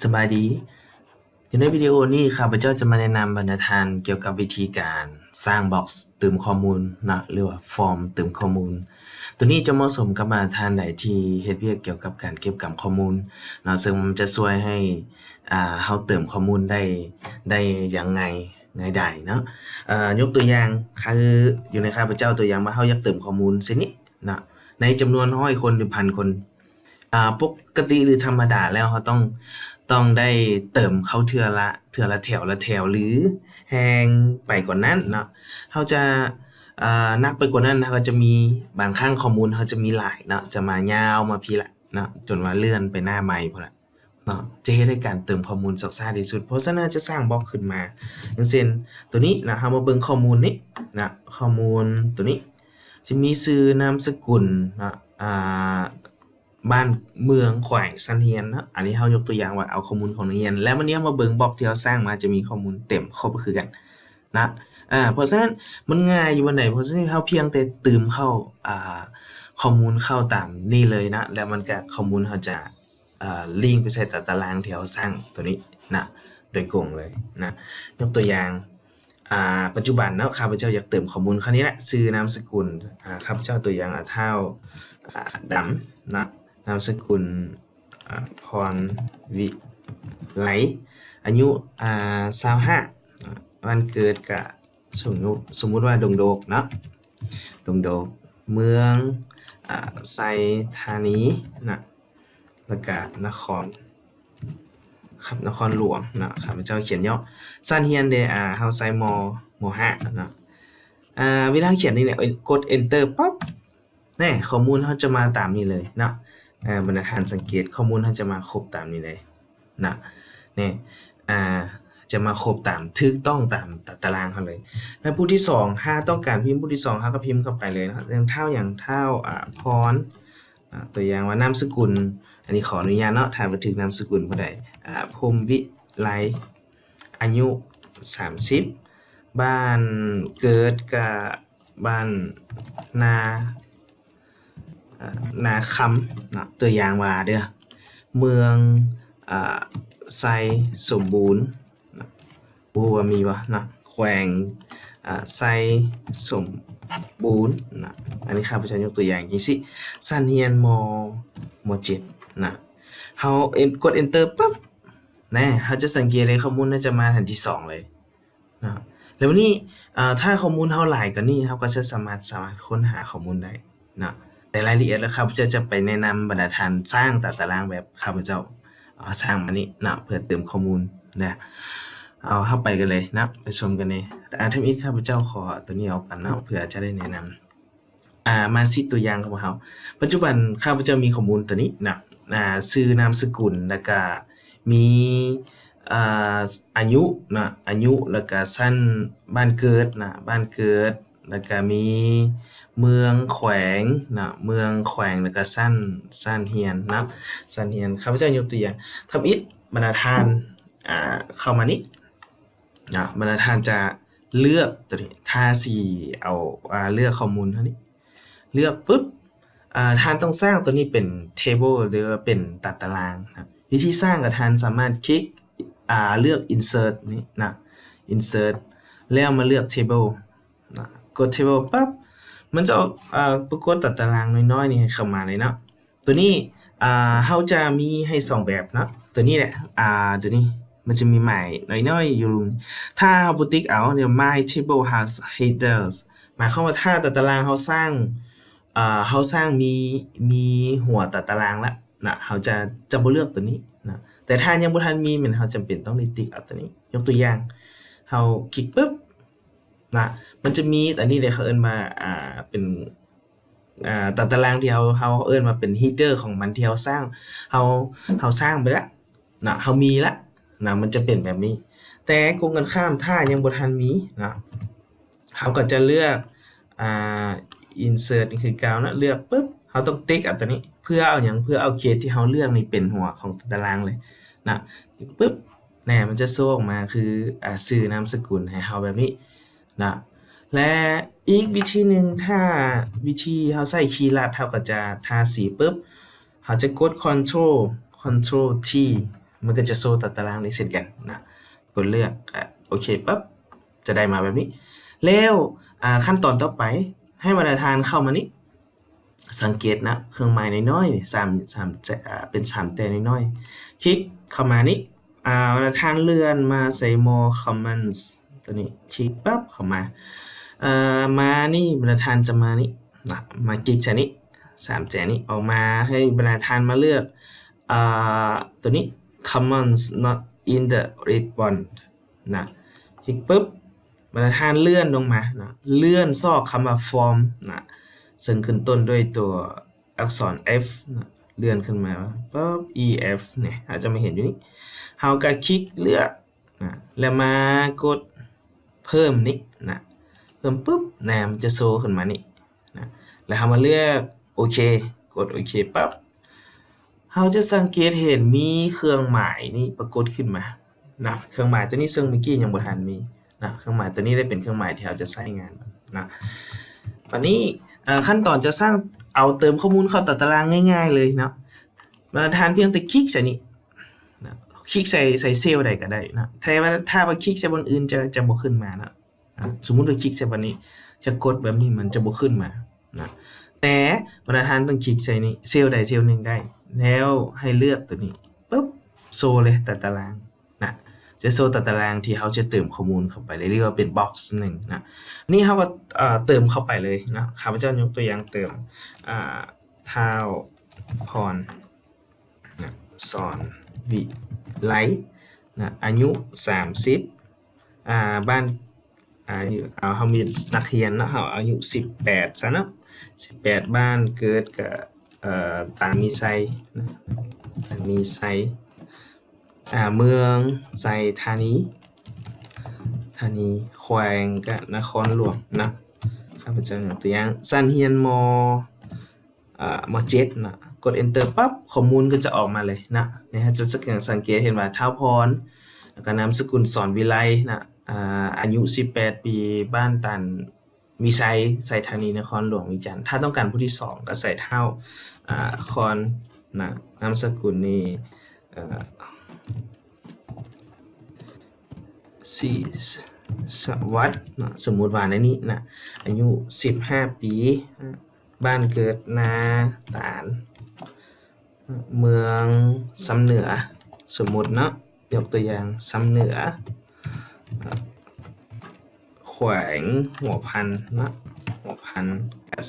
ສະບາຍດີ. ຢູ່ໃນວິດີໂອນີ້ ຂ້າພະເຈົ້າຈະມາແນະນຳບັນດາທ່ານກ່ຽວກັບວິທີການສ້າງບັອກເຕີມຂໍ້ມູນເນາະ ຫຼືວ່າຟອມເຕີມຂໍ້ມູນ. ໂຕນີ້ຈະເໝາະສົມກັບບັນດາທ່ານໃດທີ່ເຮັດວຽກກ່ຽວກັບການເກັບກຳຂໍ້ມູນເນາະ, ເຊິ່ງມັນຈະຊ່ວຍໃຫ້ ອ່າ ເຮົາເຕີມຂໍ້ມູນໄດ້ ໄດ້ຢ່າງງ່າຍ ງ່າຍດາຍເນາະ. ເອີ ຍົກຕົວຢ່າງ ຄືຢູ່ໃນຂ້າພະເຈົ້າ ຕົວຢ່າງວ່າເຮົາຢາກເຕີມຂໍ້ມູນເຊັ່ນນີ້ເນາະ ໃນຈຳນວນຮ້ອຍຄົນ ຫຼື ພັນຄົນ ອ່າ ປົກກະຕິ ຫຼື ທຳມະດາແລ້ວ ເຮົາຕ້ອງ ຕ້ອງໄດ້ເຕີມເຂົ້າເທື່ອລະ ເທື່ອລະແຖວ ລະແຖວ ຫຼື ແຮງໄປກວ່ານັ້ນເນາະ. ເຮົາຈະ ເອີ ໜັກໄປກວ່ານັ້ນ ເຮົາກໍຈະມີ ບາງຄັ້ງຂໍ້ມູນເຮົາຈະມີຫຼາຍເນາະ ຈະມາຍາວມາພີ້ລະເນາະ ຈົນວ່າເລື່ອນໄປໜ້າໃໝ່ພຸ້ນລະເນາະ ຈະເຮັດໃຫ້ການເຕີມຂໍ້ມູນຊັກຊ້າທີ່ສຸດ. ເພາະສະນັ້ນ ເຮົາຈະສ້າງບັອກຂຶ້ນມາ ຢ່າງເຊັ່ນ ໂຕນີ້ເນາະ ເຮົາມາເບິ່ງຂໍ້ມູນນີ້ເນາະ ຂໍ້ມູນໂຕນີ້ ຈະມີຊື່ ນາມສະກຸນເນາະ ອ່າ ບ້ານ ເມືອງ ແຂວງ ຊັ້ນຮຽນເນາະ. ອັນນີ້ເຮົາຍົກຕົວຢ່າງວ່າເອົາຂໍ້ມູນຂອງນັກຮຽນ ແລ້ວບັດນີ້ເຮົາມາເບິ່ງບັອກທີ່ເຮົາສ້າງມາຈະມີຂໍ້ມູນເຕັມຄົບຄືກັນນະ. ອາ ເພາະສະນັ້ນມັນງ່າຍຢູ່ບ່ອນໃດ? ເພາະສະນັ້ນເຮົາພຽງແຕ່ຕື່ມເຂົ້າ ອາ ຂໍ້ມູນເຂົ້າຕາມນີ້ເລີຍນະ ແລ້ວມັນກະ ຂໍ້ມູນເຮົາຈະ ອາ ລິງໄປໃສ່ຕາຕະລາງທີ່ເຮົາສ້າງໂຕນີ້ນະ ໂດຍກົງເລີຍນະ. ຍົກຕົວຢ່າງ ອ່າ ປັດຈຸບັນເນາະ ຂ້າພະເຈົ້າຢາກເຕີມຂໍ້ມູນເຂົ້ານີ້ແຫຼະ ຊື່ ນາມສະກຸນ ອາ ຂ້າພະເຈົ້າຕົວຢ່າງ ອາ ທ້າວ ອາ ດຳເນາະ ນາມສະກຸນ ອາ ພອນວິໄລ ອາຍຸ ອາ ຊາວຫ້າ ວັນເກີດກະສົມມຸດ ສົມມຸດວ່າດົງໂດກເນາະ ດົງໂດກ ເມືອງ ອາ ໄຊທານີນະ ແລ້ວກະນະຄອນ ຄັບ ນະຄອນຫຼວງເນາະ ຂ້າພະເຈົ້າຂຽນຫຍໍ້. ຊັ້ນຮຽນເດ ອາ ເຮົາໃສ່ ມ ມ ຫ້າເນາະ. ອາ ເວລາຂຽນນີ້ແຫຼະ ກົດ Enter ປັບ ແນ່ ຂໍ້ມູນເຮົາຈະມາຕາມນີ້ເລີຍເນາະ. ອາ ບັນດາທ່ານສັງເກດ ຂໍ້ມູນເຮົາຈະມາຄົບຕາມນີ້ເລີຍເນາະ ແນ່ ອາ ຈະມາຄົບຕາມ ຖືກຕ້ອງຕາມຕາ ຕາຕະລາງເຮົາເລີຍ. ແລ້ວຜູ້ທີສອງ ຖ້າຕ້ອງການພິມຜູ້ທີສອງ ເຮົາກໍພິມເຂົ້າໄປເລີຍເນາະ ຢ່າງ ທ້າວຫຍັງ ທ້າວ ອາ ພອນ ອາ ຕົວຢ່າງວ່າ ນາມສະກຸນ ອັນນີ້ຂໍອະນຸຍາດເນາະ ຖ້າບໍ່ຖືກນາມສະກຸນຜູ້ໃດ ອາ ພົມວິໄລ ອາຍຸ ສາມສິບ ບ້ານເກີດກະບ້ານນາ ອາ ນາຄຳເນາະ ຕົວຢ່າງວ່າເດີ້ ເມືອງ ອາ ໄຊສົມບູນເນາະ ບໍ່ຮູ້ວ່າມີບໍ່ເນາະ ແຂວງ ອາ ໄຊສົມບູນເນາະ. ອັນນີ້ຂ້າພະເຈົ້າຍົກຕົວຢ່າງຈັ່ງຊີ້ ຊັ້ນຮຽນ ມ ມ ເຈັດເນາະ. ເຮົາ ເອັນ ກົດ Enter ປັບ ແນ່ ເຮົາຈະສັງເກດເລີຍ ຂໍ້ມູນເຮົາຈະມາອັນທີສອງເລີຍເນາະ. ແລ້ວບັດນີ້ ອາ ຖ້າຂໍ້ມູນເຮົາຫຼາຍກວ່ານີ້ ເຮົາກໍຈະສາມາດ ສາມາດຄົ້ນຫາຂໍ້ມູນໄດ້ເນາະ. ແຕ່ລາຍລະອຽດແລ້ວ ຂ້າພະເຈົ້າຈະໄປແນະນຳບັນດາທ່ານສ້າງຕາຕະລາງແບບຂ້າພະເຈົ້າ ອາ ສ້າງມານີ້ເນາະ ເພື່ອເຕີມຂໍ້ມູນນະ. ເອົາ ເຮົາໄປກັນເລີຍເນາະ ໄປຊົມກັນເລີຍ. ອາ ທຳອິດຂ້າພະເຈົ້າຂໍຕົວນີ້ອອກກ່ອນເນາະ ເພື່ອຈະໄດ້ແນະນຳ ອາ ມາຊິດຕົວຢ່າງຂອງເຮົາ. ປັດຈຸບັນຂ້າພະເຈົ້າມີຂໍ້ມູນຕົວນີ້ນະ ອາ ຊື່ ນາມສະກຸນ ແລ້ວກະມີ ອາ ອາຍຸນະ ອາຍຸ ແລ້ວກະຊັ້ນບ້ານເກີດນະ ບ້ານເກີດ ແລ້ວກະມີເມືອງ ແຂວງນະ ເມືອງ ແຂວງ ແລ້ວກະຊັ້ນ ຊັ້ນຮຽນນະ ຊັ້ນຮຽນ. ຂ້າພະເຈົ້າຍົກຕົວຢ່າງ ທຳອິດບັນດາທ່ານ ອາ ເຂົ້າມານີ້ນະ ບັນດາທ່ານຈະເລືອກຕົວນີ້ ຖ້າຊິເອົາ ອາ ເລືອກຂໍ້ມູນເທົ່ານີ້ ເລືອກປຶບ ອາ ທ່ານຕ້ອງສ້າງຕົວນີ້ເປັນ table ຫຼືວ່າເປັນຕາຕະລາງນະ. ວິທີສ້າງກໍທ່ານສາມາດຄລິກ ອາ ເລືອກ insert ນີ້ນະ insert ແລ້ວມາເລືອກ table ນະ ກົດ table ປັບ ມັນຈະອອກ ອາ ປາກົດຕາຕະລາງນ້ອຍໆນີ້ໃຫ້ເຂົ້າມາເລີຍເນາະ. ຕົວນີ້ ອາ ເຮົາຈະມີໃຫ້ສອງແບບເນາະ ຕົວນີ້ແຫຼະ ອາ ຕົວນີ້ມັນຈະມີໝາຍນ້ອຍໆຢູ່ລຸ່ມ. ຖ້າເຮົາບໍ່ຕິກເອົາ My table has headers ໝາຍຄວາມວ່າຖ້າຕາຕະລາງເຮົາສ້າງ ອາ ເຮົາສ້າງມີ ມີຫົວຕາຕະລາງລະນະ ເຮົາຈະ ຈະບໍ່ເລືອກຕົວນີ້ນະ. ແຕ່ຖ້າຍັງບໍ່ທັນມີ ແມ່ນເຮົາຈຳເປັນຕ້ອງໄດ້ຕິກເອົາຕົວນີ້. ຍົກຕົວຢ່າງ ເຮົາຄລິກປຶບນະ ມັນຈະມີອັນນີ້ເດ້ ເຂົາເອີ້ນວ່າ ອາ ເປັນ ອາ ຕາຕະລາງທີ່ເຮົາ ເຮົາເອີ້ນວ່າເປັນ header ຂອງມັນທີ່ເຮົາສ້າງ ເຮົາ ເຮົາສ້າງໄປລະນະ ເຮົາມີລະນະ ມັນຈະເປັນແບບນີ້. ແຕ່ກົງກັນຂ້າມ ຖ້າຍັງບໍ່ທັນມີນະ ເຮົາກໍຈະເລືອກ ອາ insert ຄືເກົ່ານະ ເລືອກປຶບ ເຮົາຕ້ອງຕິກເອົາຕົວນີ້ ເພື່ອເອົາຫຍັງ? ເພື່ອເອົາເຂດທີ່ເຮົາເລືອກນີ້ເປັນຫົວຂອງຕາຕະລາງເລີຍນະ ປຶບ ແນ່ ມັນຈະໂຊອອກມາຄື ອາ ຊື່ນາມສະກຸນໃຫ້ເຮົາແບບນີ້ນະ. ແລະ ອີກວິທີໜຶ່ງ ຖ້າວິທີເຮົາໃຊ້ຄີລັດ ເຮົາກໍຈະທາສີປຶບ ເຮົາຈະກົດ Ctrl Ctrl T ມັນກໍຈະໂຊຕາຕະລາງນີ້ເຊັ່ນກັນນະ. ກົດເລືອກ ອາ ໂອເຄປັບ ຈະໄດ້ມາແບບນີ້. ແລ້ວ ອາ ຂັ້ນຕອນຕໍ່ໄປ ໃຫ້ບັນດາທ່ານເຂົ້າມານີ້ ສັງເກດນະ ເຄື່ອງໝາຍນ້ອຍໆນີ້ ສາມ ສາມ ອາ ເປັນສາມແຕ້ນ້ອຍໆ ຄລິກເຂົ້າມານີ້ ອາ ບັນດາທ່ານເລື່ອນມາໃສ່ More Commands ຕົວນີ້ ຄລິກປັບເຂົ້າມາ ອາ ມານີ້ ບັນດາທ່ານຈະມານີ້ນະ ມາຄລິກໃສ່ນີ້ ສາມແຈນີ້ ອອກມາ ໃຫ້ບັນດາທ່ານມາເລືອກ ອາ ຕົວນີ້ Commands not in the response ນະ ຄລິກປຶບ ບັນດາທ່ານເລື່ອນລົງມານະ ເລື່ອນຊອກຄຳວ່າ Form ນະ ເຊິ່ງຂຶ້ນຕົ້ນດ້ວຍຕົວອັກສອນ F ນະ ເລື່ອນຂຶ້ນມາປຶບ E F ນີ້ ເຮົາຈະມາເຫັນຢູ່ນີ້ ເຮົາກໍຄລິກເລືອກນະ ແລ້ວມາກົດເພີ່ມນີ້ນະ ເພີ່ມປຶບນະ ມັນຈະໂຊຂຶ້ນມານີ້ນະ ແລ້ວເຮົາມາເລືອກໂອເຄ ກົດໂອເຄປັບ ເຮົາຈະສັງເກດເຫັນມີເຄື່ອງໝາຍນີ້ປາກົດຂຶ້ນມານະ ເຄື່ອງໝາຍຕົວນີ້ ເຊິ່ງເມື່ອກີ້ຍັງບໍ່ທັນມີນະ ເຄື່ອງໝາຍຕົວນີ້ໄດ້ເປັນເຄື່ອງໝາຍທີ່ເຮົາຈະໃຊ້ງານນະ. ບັດນີ້ ເອີ ຂັ້ນຕອນຈະສ້າງ ເອົາເຕີມຂໍ້ມູນເຂົ້າຕາຕະລາງງ່າຍໆເລີຍເນາະ ບັນດາທ່ານພຽງແຕ່ຄລິກໃສ່ນີ້ນະ ຄລິກໃສ່ ໃສ່ເຊວໃດກໍໄດ້ນະ ແຕ່ວ່າຖ້າວ່າຄລິກໃສ່ບ່ອນອື່ນຈະ ຈະບໍ່ຂຶ້ນມານະ. ອາ ສົມມຸດວ່າຄລິກໃສ່ບ່ອນນີ້ ຈະກົດແບບນີ້ ມັນຈະບໍ່ຂຶ້ນມານະ ແຕ່ບັນດາທ່ານຕ້ອງຄລິກໃສ່ນີ້ ເຊວໃດເຊວໜຶ່ງໄດ້ ແລ້ວໃຫ້ເລືອກຕົວນີ້ປຶບ ໂຊເລີຍຕາຕະລາງນະ ຈະໂຊຕາຕະລາງທີ່ເຮົາຈະເຕີມຂໍ້ມູນເຂົ້າໄປເລີຍ ເອີ້ນວ່າເປັນ box ໜຶ່ງນະ. ນີ້ເຮົາກໍ ເອີ ເຕີມເຂົ້າໄປເລີຍນະ ຂ້າພະເຈົ້າຍົກຕົວຢ່າງເຕີມ ອາ ທ້າວພອນ ນະ ສອນວິໄລນະ ອາຍຸສາມສິບ ອາ ບ້ານ ອາ ເຮົາມີນັກຮຽນເນາະ ເຮົາອາຍຸສິບແປດຊະເນາະ ສິບແປດ ບ້ານເກີດກະ ເອີ ຕານມີໄຊນະ ຕານມີໄຊ ອາ ເມືອງໄຊທານີ ທານີ ແຂວງກະນະຄອນຫຼວງນະ ຂ້າພະເຈົ້າຍົກຕົວຢ່າງ ຊັ້ນຮຽນ ມ. ເອີ ມ. ເຈັດນະ ກົດ Enter ປັບ ຂໍ້ມູນກໍຈະອອກມາເລີຍນະ. ນີ້ເຮົາຈະສັງເກດເຫັນວ່າ ທ້າວພອນ ແລ້ວກໍນາມສະກຸນ ສອນວິໄລນະ ອາ ອາຍຸສິບແປດປີ ບ້ານຕານມີໄຊ ໄຊທານີ ນະຄອນຫຼວງວຽງຈັນ. ຖ້າຕ້ອງການຜູ້ທີສອງກໍໃສ່ ທ້າວ ອາ ຄອນນະ ນາມສະກຸນນີ້ ເອີ ສີສະຫວັດເນາະ ສົມມຸດວ່າໃນນີ້ນະ ອາຍຸສິບຫ້າປີ ບ້ານເກີດນາຕານ ເມືອງຊຳເໜືອ ສົມມຸດເນາະ ຍົກຕົວຢ່າງ ຊຳເໜືອ ແຂວງຫົວພັນເນາະ ຫົວພັນ.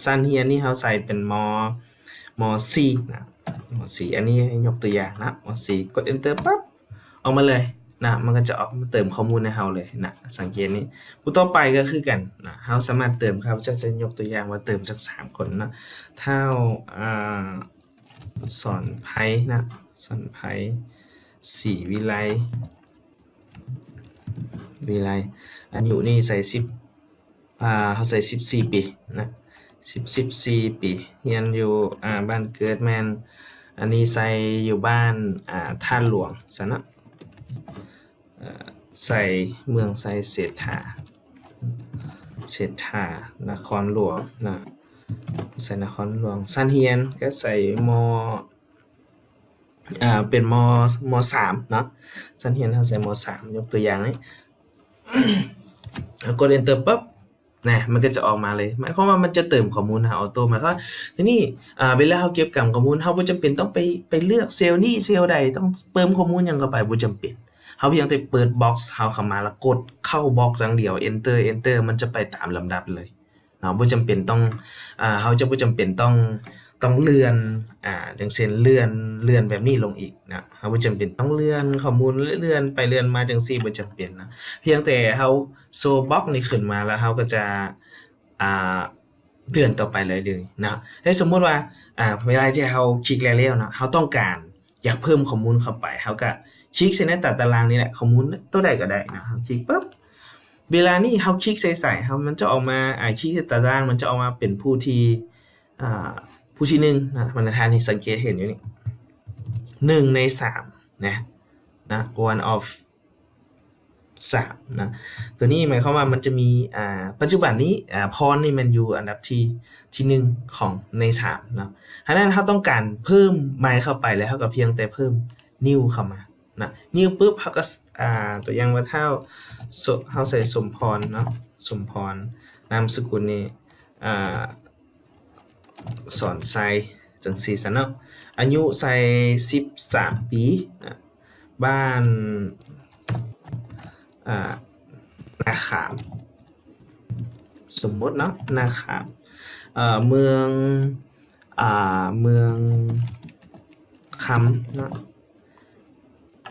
ຊັ້ນຮຽນນີ້ເຮົາໃສ່ເປັນ ມ. ມ. ສີ່ນະ ມ. ສີ່ ອັນນີ້ຍົກຕົວຢ່າງນະ ມ. ສີ່ ກົດ Enter ປັບ ອອກມາເລີຍນະ ມັນກໍຈະອອກມາເຕີມຂໍ້ມູນໃຫ້ເຮົາເລີຍນະ ສັງເກດນີ້. ຜູ້ຕໍ່ໄປກໍຄືກັນນະ ເຮົາສາມາດເຕີມ ຂ້າພະເຈົ້າຈະຍົກຕົວຢ່າງວ່າເຕີມຈັກສາມຄົນເນາະ ທ້າວ ອາ ສອນໄພນະ ສອນໄພ ສີວິໄລ ວິໄລ ອາຍຸນີ້ໃສ່ສິບ ອາ ເຮົາໃສ່ສິບສີ່ປີນະ ສິບ ສິບສີ່ປີ ຮຽນຢູ່ ອາ ບ້ານເກີດແມ່ນ ອັນນີ້ໃສ່ຢູ່ບ້ານ ອາ ທາດຫຼວງຊັ້ນເນາະ ເອີ ໃສ່ເມືອງ ໃສ່ເສດຖາ ເສດຖາ ນະຄອນຫຼວງນະ ໃສ່ນະຄອນຫຼວງ. ຊັ້ນຮຽນກໍໃສ່ ມ. ອາ ເປັນ ມ. ມ. ສາມເນາະ ຊັ້ນຮຽນເຮົາໃສ່ ມ. ສາມ ຍົກຕົວຢ່າງນີ້ ແລ້ວກົດ Enter ປຶບ ນະ ມັນກໍຈະອອກມາເລີຍ ໝາຍຄວາມວ່າມັນຈະເຕີມຂໍ້ມູນໃຫ້ເຮົາໂຕ ໝາຍຄວາມວ່າ ທີນີ້ ອາ ເວລາເຮົາເກັບກຳຂໍ້ມູນ ເຮົາບໍ່ຈຳເປັນຕ້ອງໄປ ໄປເລືອກເຊວນີ້ເຊວໃດ ຕ້ອງເຕີມຂໍ້ມູນຫຍັງເຂົ້າໄປ ບໍ່ຈຳເປັນ ເຮົາພຽງແຕ່ເປີດ box ເຮົາເຂົ້າມາ ແລ້ວກົດເຂົ້າ box ຢ່າງດຽວ Enter Enter ມັນຈະໄປຕາມລຳດັບເລີຍ ເນາະ ບໍ່ຈຳເປັນຕ້ອງ ອາ ເຮົາຈະບໍ່ຈຳເປັນຕ້ອງ ຕ້ອງເລື່ອນ ອາ ຢ່າງເຊັ່ນ ເລື່ອນ ເລື່ອນແບບນີ້ລົງອີກນະ ເຮົາບໍ່ຈຳເປັນຕ້ອງເລື່ອນຂໍ້ມູນ ເລື່ອນໄປເລື່ອນມາຈັ່ງຊີ້ ບໍ່ຈຳເປັນນະ ພຽງແຕ່ເຮົາໂຊ box ນີ້ຂຶ້ນມາ ແລ້ວເຮົາກໍຈະ ອາ ເລື່ອນຕໍ່ໄປເລື້ອຍໆນະ. ໃຫ້ສົມມຸດວ່າ ອາ ເວລາທີ່ເຮົາຄລິກແລ້ວໆນະ ເຮົາຕ້ອງການ ຢາກເພີ່ມຂໍ້ມູນເຂົ້າໄປ ເຮົາກະຄລິກໃສ່ໃນຕາຕະລາງນີ້ແຫຼະ ຂໍ້ມູນໂຕໃດກໍໄດ້ນະ ເຮົາຄລິກປຶບ ເວລານີ້ເຮົາຄລິກໃສ່ໃສ ເຮົາ ມັນຈະອອກມາ ອາ ຄລິກໃສ່ຕາຕະລາງ ມັນຈະອອກມາເປັນຜູ້ທີ ອາ ຜູ້ທີໜຶ່ງນະ ບັນດາທ່ານນີ້ສັງເກດເຫັນຢູ່ນີ້ ໜຶ່ງໃນສາມນະ ນະ one of ສາມນະ ຕົວນີ້ໝາຍຄວາມວ່າມັນຈະມີ ອາ ປັດຈຸບັນນີ້ ອາ ພອນນີ້ແມ່ນຢູ່ອັນດັບທີ ທີໜຶ່ງຂອງໃນສາມເນາະ ສະນັ້ນເຮົາຕ້ອງການເພີ່ມໃໝ່ເຂົ້າໄປ ແລ້ວເຮົາກໍພຽງແຕ່ເພີ່ມ new ເຂົ້າມາ ນະ ນິ້ວປຶບ ເຮົາກໍ ອ່າ ຕົວຢ່າງວ່າ ທ້າວ ສົ- ເຮົາໃສ່ ສົມພອນ ເນາະ ສົມພອນ ນາມສະກຸນນີ້ ອ່າ ສອນໄຊ ຈັ່ງຊີ້ຊະເນາະ ອາຍຸໃສ່ສິບສາມປີນະ ບ້ານ ອ່າ ນາຂາມ ສົມມຸດເນາະ ນາຂາມ ເອີ ເມືອງ ອ່າ ເມືອງຄຳເນາະ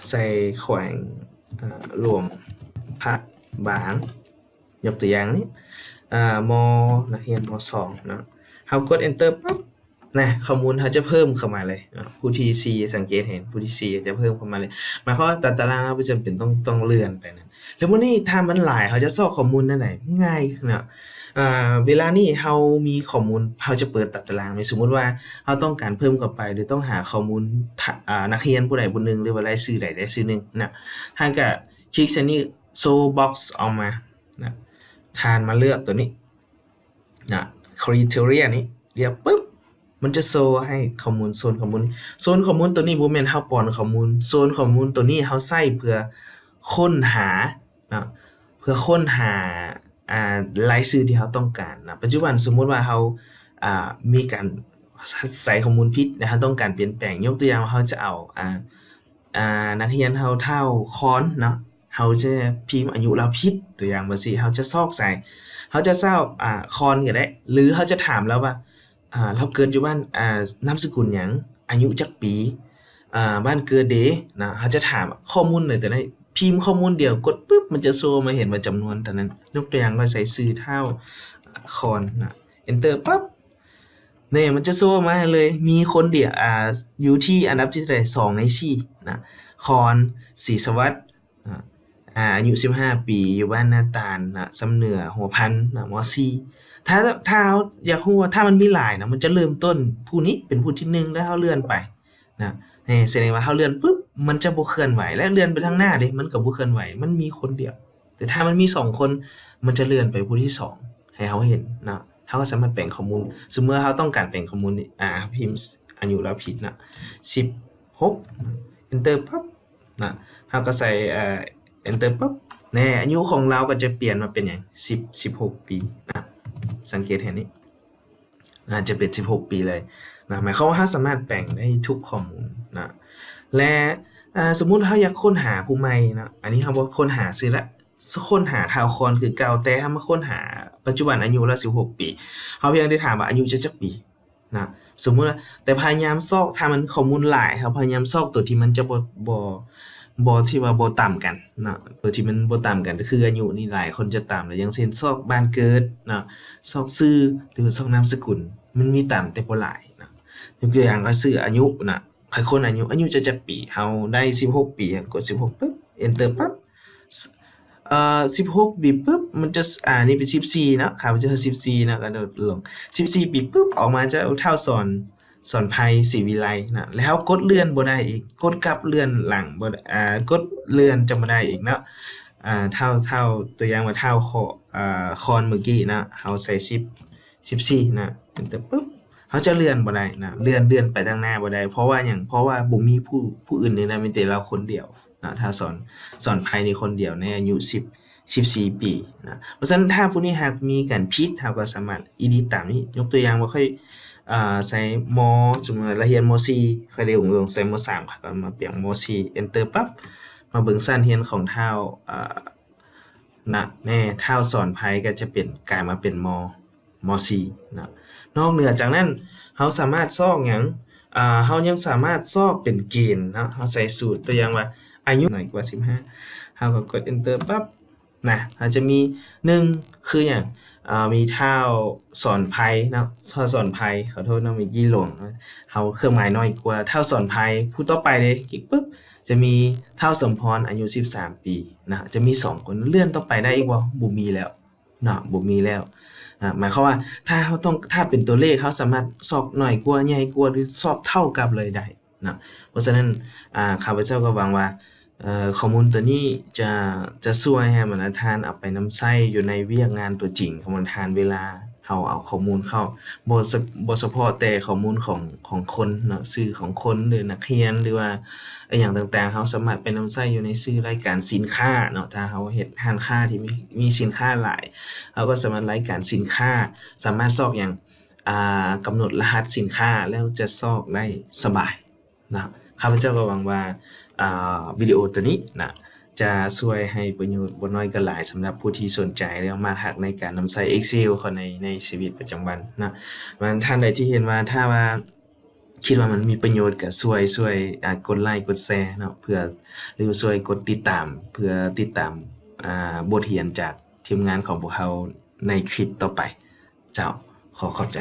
ໃສ່ແຂວງ ເອີ ຫຼວງພະບາງ ຍົກຕົວຢ່າງນີ້ ເອີ ມ ນັກຮຽນ ມ ສອງເນາະ ເຮົາກົດ Enter ປັບ ນະ ຂໍ້ມູນເຮົາຈະເພີ່ມເຂົ້າມາເລີຍເນາະ ຜູ້ທີສີ່ ສັງເກດເຫັນຜູ້ທີສີ່ຈະເພີ່ມເຂົ້າມາເລີຍ ໝາຍຄວາມວ່າຕາຕະລາງເຮົາບໍ່ຈຳເປັນຕ້ອງ ຕ້ອງເລື່ອນໄປນັ້ນ ແລ້ວມື້ນີ້ຖ້າມັນຫຼາຍ ເຮົາຈະຊອກຂໍ້ມູນແນວໃດ? ງ່າຍເນາະ ອ່າ ເວລານີ້ເຮົາມີຂໍ້ມູນ ເຮົາຈະເປີດຕາຕະລາງ ສົມມຸດວ່າເຮົາຕ້ອງການເພີ່ມເຂົ້າໄປ ຫຼືຕ້ອງຫາຂໍ້ມູນ ຖ້າ ອ່າ ນັກຮຽນຜູ້ໃດຜູ້ໜຶ່ງ ຫຼືວ່າລາຍຊື່ໃດລາຍຊື່ໜຶ່ງນະ ທ່ານກະຄລິກໃສ່ນີ້ Show Box ອອກມານະ ທ່ານມາເລືອກຕົວນີ້ ນະ criteria ນີ້ ລຽບປຶບ ມັນຈະໂຊໃຫ້ຂໍ້ມູນ ໂຊນຂໍ້ມູນ ໂຊນຂໍ້ມູນໂຕນີ້ບໍ່ແມ່ນເຮົາປ້ອນຂໍ້ມູນ ໂຊນຂໍ້ມູນໂຕນີ້ເຮົາໃຊ້ເພື່ອຄົ້ນຫານະ ເພື່ອຄົ້ນຫາ ອ່າ ລາຍຊື່ທີ່ເຮົາຕ້ອງການນະ ປັດຈຸບັນສົມມຸດວ່າເຮົາ ອ່າ ມີການໃສ່ຂໍ້ມູນຜິດ ແລະ ເຮົາຕ້ອງການປ່ຽນແປງ ຍົກຕົວຢ່າງວ່າເຮົາຈະເອົາ ອ່າ ອ່າ ນັກຮຽນເຮົາທ້າວຄອນເນາະ ເຮົາຈະພິມອາຍຸລາວຜິດ ຕົວຢ່າງວ່າຊີ້ ເຮົາຈະຊອກໃສ່ ເຮົາຈະຊອກ ອ່າ ຄອນກໍໄດ້ ຫຼືເຮົາຈະຖາມລາວວ່າ ອ່າ ລາວເກີດຢູ່ບ້ານ ອ່າ ນາມສະກຸນຫຍັງ ອາຍຸຈັກປີ ອ່າ ບ້ານເກີດເດນະ ເຮົາຈະຖາມຂໍ້ມູນໃນຕົວນັ້ນ ພິມຂໍ້ມູນດຽວ ກົດປຶບ ມັນຈະໂຊມາເຫັນວ່າຈຳນວນເທົ່ານັ້ນ ຍົກຕົວຢ່າງວ່າໃສ່ຊື່ທ້າວຄອນນະ Enter ປັບ ນີ້ມັນຈະໂຊມາໃຫ້ເລີຍ ມີຄົນດຽວ ອ່າ ຢູ່ທີ່ອັນດັບທີເທົ່າໃດ ສອງໃນສີ່ນະ ຄອນ ສີສະຫວັດ ອ່າ ອາຍຸສິບຫ້າປີ ຢູ່ບ້ານນາຕານນະ ຊຳເໜືອ ຫົວພັນນະ ມ ສີ່ ຖ້າ ຖ້າເຮົາຢາກຮູ້ວ່າ ຖ້າມັນມີຫຼາຍນະ ມັນຈະເລີ່ມຕົ້ນຜູ້ນີ້ເປັນຜູ້ທີໜຶ່ງ ແລ້ວເຮົາເລື່ອນໄປນະ ນີ້ ສະແດງວ່າເຮົາເລື່ອນປຶບ ມັນຈະບໍ່ເຄື່ອນໄຫວ ແລະ ເລື່ອນໄປທາງໜ້າເດ ມັນກໍບໍ່ເຄື່ອນໄຫວ ມັນມີຄົນດຽວ ແຕ່ຖ້າມັນມີສອງຄົນ ມັນຈະເລື່ອນໄປຜູ້ທີສອງໃຫ້ເຮົາເຫັນເນາະ ເຮົາກໍສາມາດແປງຂໍ້ມູນ ສົມມຸດວ່າເຮົາຕ້ອງການແປງຂໍ້ມູນນີ້ ອ່າ ພິມອາຍຸລາວຜິດເນາະ ສິບຫົກ Enter ປັບນະ ເຮົາກໍໃສ່ ເອີ Enter ປັບ ແນ່ ອາຍຸຂອງລາວກໍຈະປ່ຽນມາເປັນຫຍັງ ສິບ ສິບຫົກປີນະ ສັງເກດເຫັນນີ້ ນະ ຈະເປັນສິບຫົກປີເລີຍນະ ໝາຍຄວາມວ່າເຮົາສາມາດແປງໄດ້ທຸກຂໍ້ມູນນະ ແລະ ເອີ ສົມມຸດເຮົາຢາກຄົ້ນຫາຜູ້ໃໝ່ເນາະ ອັນນີ້ເຮົາບໍ່ຄົ້ນຫາຊື່ລະ ຄົ້ນຫາທ້າວຄອນຄືເກົ່າ ແຕ່ເຮົາມາຄົ້ນຫາປັດຈຸບັນອາຍຸລາວສິບຫົກປີ ເຮົາພຽງແຕ່ຖາມວ່າອາຍຸເຈົ້າຈັກປີນະ ສົມມຸດວ່າ ແຕ່ພະຍາຍາມຊອກ ຖ້າມັນຂໍ້ມູນຫຼາຍ ເຮົາພະຍາຍາມຊອກຕົວທີ່ມັນຈະບໍ່ ບໍ່ ບໍ່ ທີ່ວ່າບໍ່ຕຳກັນເນາະ ຕົວທີ່ມັນບໍ່ຕຳກັນ ຄືອາຍຸນີ້ຫຼາຍຄົນຈະຕຳ ຢ່າງເຊັ່ນ ຊອກບ້ານເກີດເນາະ ຊອກຊື່ ຫຼືວ່າຊອກນາມສະກຸນ ມັນມີຕຳແຕ່ບໍ່ຫຼາຍເນາະ ຍົກຕົວຢ່າງ ຂ້ອຍຊື່ອາຍຸນະ ຂ້ອຍຄົ້ນອາຍຸ ອາຍຸເຈົ້າຈັກປີ ເຮົາໄດ້ສິບຫົກປີ ກົດສິບຫົກປຶບ Enter ປັບ ເອີ ສິບຫົກປີປຶບ ມັນຈະ ອ່າ ນີ້ເປັນສິບສີ່ເນາະ ຂ້າພະເຈົ້າສິບສີ່ເນາະ ກະໂດດລົງ ສິບສີ່ປີປຶບ ອອກມາຈະເອົາທ້າວສອນ ສອນໄພ ສີວິໄລນະ ແລ້ວເຮົາກົດເລື່ອນບໍ່ໄດ້ອີກ ກົດກັບເລື່ອນຫຼັງບໍ່ໄດ້ ອ່າ ກົດເລື່ອນຈະບໍ່ໄດ້ອີກເນາະ ອ່າ ທ້າວ ທ້າວ ຕົວຢ່າງວ່າທ້າວ ຄ- ອ່າ ຄອນມື້ກີ້ເນາະ ເຮົາໃສ່ສິບ ສິບສີ່ນະ Enter ປຶບ ເຮົາຈະເລື່ອນບໍ່ໄດ້ນະ ເລື່ອນ ເລື່ອນໄປທາງໜ້າບໍ່ໄດ້ ເພາະວ່າຫຍັງ ເພາະວ່າບໍ່ມີຜູ້ ຜູ້ອື່ນໃນນັ້ນ ມີແຕ່ລາວຄົນດຽວນະ ທ້າວສອນ ສອນໄພນີ້ຄົນດຽວໃນອາຍຸສິບ ສິບສີ່ປີນະ ເພາະສະນັ້ນ ຖ້າຜູ້ນີ້ຫາກມີການຜິດ ເຮົາກໍສາມາດ edit ຕາມນີ້ ຍົກຕົວຢ່າງວ່າຂ້ອຍ ເອີ ໃສ່ ມ ສົມມຸດວ່າລາວຮຽນ ມ ສີ່ ຂ້ອຍໄດ້ລົງໃສ່ ມ ສາມ ຂ້ອຍກໍມາປ່ຽນ ມ ສີ່ Enter ປັບ ມາເບິ່ງຊັ້ນຮຽນຂອງທ້າວ ເອີ ນະ ແນ່ ທ້າວສອນໄພກໍຈະເປັນ ກາຍມາເປັນ ມ ມ ສີ່ນະ ນອກເໜືອຈາກນັ້ນ ເຮົາສາມາດຊອກຫຍັງ ອ່າ ເຮົາຍັງສາມາດຊອກເປັນເກນເນາະ ເຮົາໃສ່ສູດ ຕົວຢ່າງວ່າ ອາຍຸໜ້ອຍກວ່າສິບຫ້າ ເຮົາກໍກົດ Enter ປັບ ນະ ເຮົາຈະມີ ໜຶ່ງ ຄືຫຍັງ ອ່າ ມີທ້າວສອນໄພເນາະ ທ້າວສອນໄພ ຂໍໂທດເນາະ ມີກີ່ຫຼວງ ເຮົາເຄື່ອງໝາຍໜ້ອຍກວ່າ ທ້າວສອນໄພ ຜູ້ຕໍ່ໄປເດ້ ຄລິກປຶບ ຈະມີທ້າວສົມພອນ ອາຍຸສິບສາມປີນະ ຈະມີສອງຄົນ ເລື່ອນຕໍ່ໄປໄດ້ອີກບໍ່? ບໍ່ມີແລ້ວ ເນາະ ບໍ່ມີແລ້ວ ອາ ໝາຍຄວາມວ່າ ຖ້າເຮົາຕ້ອງ ຖ້າເປັນຕົວເລກ ເຮົາສາມາດຊອກໜ້ອຍກວ່າ ໃຫຍ່ກວ່າ ຫຼື ຊອກເທົ່າກັບເລີຍໄດ້ເນາະ ເພາະສະນັ້ນ ອາ ຂ້າພະເຈົ້າກໍຫວັງວ່າ ເອີ ຂໍ້ມູນຕົວນີ້ຈະ ຈະຊ່ວຍໃຫ້ບັນດາທ່ານເອົາໄປນຳໃຊ້ຢູ່ໃນວຽກງານຕົວຈິງຂອງບັນດາທ່ານ ເວລາ ເຮົາເອົາຂໍ້ມູນເຂົ້າ ບໍ່ສະ ບໍ່ສະເພາະແຕ່ຂໍ້ມູນຂອງ ຂອງຄົນເນາະ ຊື່ຂອງຄົນ ຫຼື ນັກຮຽນ ຫຼືວ່າອີ່ຫຍັງຕ່າງໆ ເຮົາສາມາດໄປນຳໃຊ້ຢູ່ໃນຊື່ລາຍການສິນຄ້າເນາະ. ຖ້າເຮົາເຮັດຮ້ານຄ້າທີ່ມີ ມີສິນຄ້າຫຼາຍ ເຮົາກໍສາມາດລາຍການສິນຄ້າ ສາມາດຊອກຫຍັງ ອ່າ ກຳນົດລະຫັດສິນຄ້າ ແລ້ວຈະຊອກໄດ້ສະບາຍ. ນະ ຂ້າພະເຈົ້າກໍຫວັງວ່າ ອ່າ ວິດີໂອໂຕນີ້ນະ ຈະຊ່ວຍໃຫ້ປະໂຫຍດບໍ່ໜ້ອຍກໍຫຼາຍ ສຳລັບຜູ້ທີ່ສົນໃຈ ແລ້ວມັກຮັກໃນການນຳໃຊ້ Excel ເຂົ້າໃນ ໃນຊີວິດປະຈຳວັນນະ. ວ່າທ່ານໃດທີ່ເຫັນວ່າ ຖ້າວ່າຄິດວ່າມັນມີປະໂຫຍດ ກໍຊ່ວຍ ຊ່ວຍ ອ່າ ກົດໄລກົດແຊເນາະ ເພື່ອ ຫຼື ຊ່ວຍກົດຕິດຕາມ ເພື່ອຕິດຕາມ ອ່າ ບົດຮຽນຈາກທີມງານຂອງພວກເຮົາໃນຄລິບຕໍ່ໄປ. ເຈົ້າ ຂໍຂອບໃຈ.